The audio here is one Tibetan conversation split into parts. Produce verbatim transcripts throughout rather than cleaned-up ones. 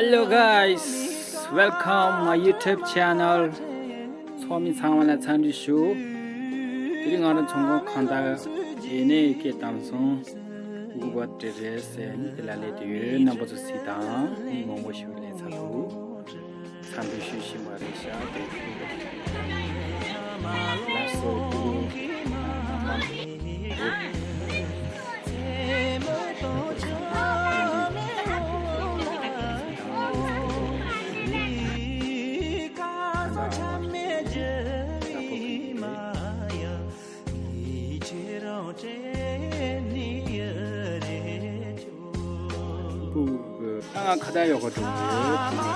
Hello guys, welcome my YouTube channel. ཚོགས་མི་ཚང་མ་ལ་འཚམས་འདྲི་ཞུ། དེ་རིང་ང་རང་ཚོང་ཁང་ཁང་བདག་ཡེ་ནས་སྐད་བཏང་སོང་། གུ་བ་ཏྲེ་རེ་ཟེར་ནི་དེ་ལ་སླེབས་དུས་ཡོད། རྣམ་པ་ཚོ་གཟིགས་དང་། མི་མང་པོ་ཞིག་སླེབས་ཚར་འདུག་འཚམས་འདྲི་ཞུ་བཞིན་པ་རེད་ཤག་དེ་ལགས་སོ། གུ་རུ། ང་ཁ་བརྡ་ཡག་པོ་འགྲོ་གི་ཡོད།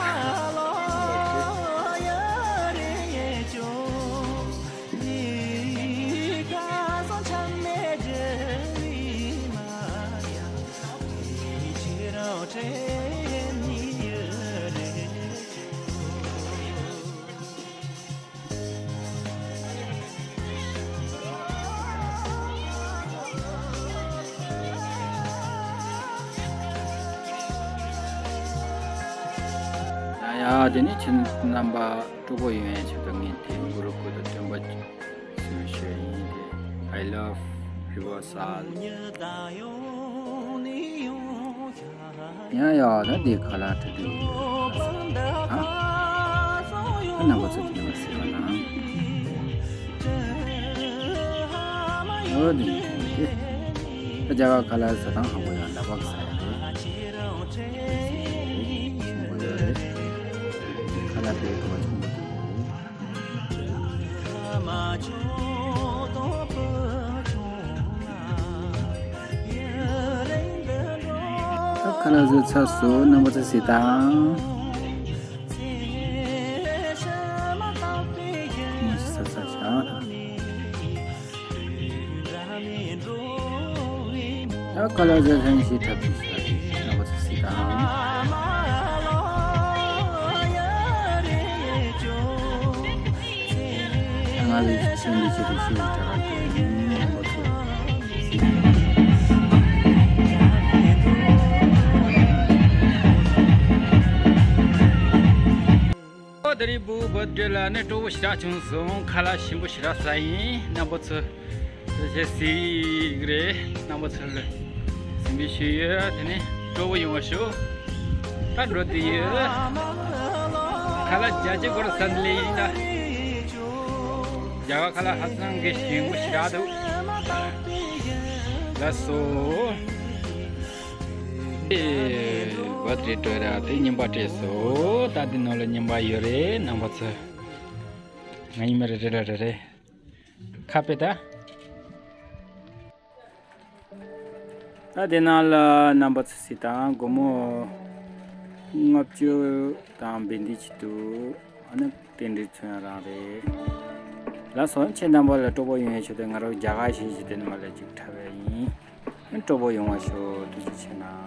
ཡ་ཡ། དེ་ནས་ཁྱེད་རྣམ་པ་སྤྲོ་པོ་ཡོང་ཡའི་ཆེད་དུ་ངས་དེ་གུ་རུ་སྐུ་དང་སྟོན་པ་ཞུ་ཞུ་ཡིན་ཏེ། I love Riverside. ཡ་ཡ། ད་འདི་ཁ་ལག་ཁྲིད་དུས་ཨ། ཨ་ནང་པ་ཚོ་དེ་མ་ཟེར་བ་ན། འོ་དེ་ནི་དེ། ད་རྒྱ་གར་ཁ་ལག་ཟ་སྟངས་ཧ་གོ་ཡ། ལ་བག་ཟ་ཡ་རེད། ཆེན་པོ་ཡོད་རེད། ཁ་ལག་དཔེ་གོ་བ་ཆེན་པོ་འདུག་ཁ་ལག་བཟོས་ཚར་སོང་། རྣམ་པ་ཚོ་གཟིགས་དང་། མི་ཟ་ས་ཤ། ད་ཁ་ལག་བཟོས་ཚར་ཞིག་འཁྲབ་ཀྱི་ཤ་རེད། རྣམ་པ་ཚོ་གཟིགས་དང་། ང་ལ་ཆུང་དུས་ཆེད་དུ་ཤེས་ཀྱི་གྲྭ་པ་དེ་ཡིན་པ་ཚོ། ཨོ། དེ་རིང་བུ་བར་ཐི་ཌེ་ལ་ནི་སྤྲོ་པོ་ཞེ་དྲག་བྱུང་སོང་། ཁ་ལག་ཞིམ་པོ་ཞེ་དྲག་ཟ་ཡིན། རྣམ་པ་ཚོ་ཞེས་གཟིགས་རེད། རྣམ་པ་ཚོ་ལ་སེམས་པའི་ཞུ་ཡོད། དེ་ནི་སྤྲོ་པོ་ཡོང་བ་ཞུ། ད་འགྲོ་དུས་ཡོད། ཁ་ལག་བརྒྱ་ཆ་སྐོར་ཟ་ནི་ལས་ཡིན་ད། རྒྱ་གར་ཁ་ལག་ཧ་ཅང་གི་ཞིམ་པོ་ཞེ་དྲག་འདུག་ལགས་སོ། ཨེ། བར་ཐི་ཌེ་སྤྲོ་ར་དེ་རྔན་པ་སྤྲད་སོང་། ད་འདི་ནང་ལ་རྔན་པ་ཡོད་རེད། རྣམ་པ་ཚོ། ང་ཡིན་མ་རེད། རེད་རེད་རེད། ཁ་དཔེ་ད། ད་དེ་ནང་ལ་རྣམ་པ་ཚོ་གཟིགས་དང་། སྒོར་མོ་ལྔ་བཅུ་དང་བདུན་ཅིག་འདུག་ཨ་ནི་རྟེན་འབྲེལ་ཚོན་རང་རེད། ལགས་སོ། ཁྱེད་རྣམ་པ་ལ་སྤྲོ་པོ་ཡོང་ཡ་ཆེད་དུ་ང་རང་རྒྱ་གར་གཞས་ཤིག་དེ་ནས་མར་ལ་ཅིག་འཁྲབ་པ་ཡིན། སྤྲོ་པོ་ཡོང་བ་ཤོག་ཐུགས་རྗེ་ཆེ་གནང་།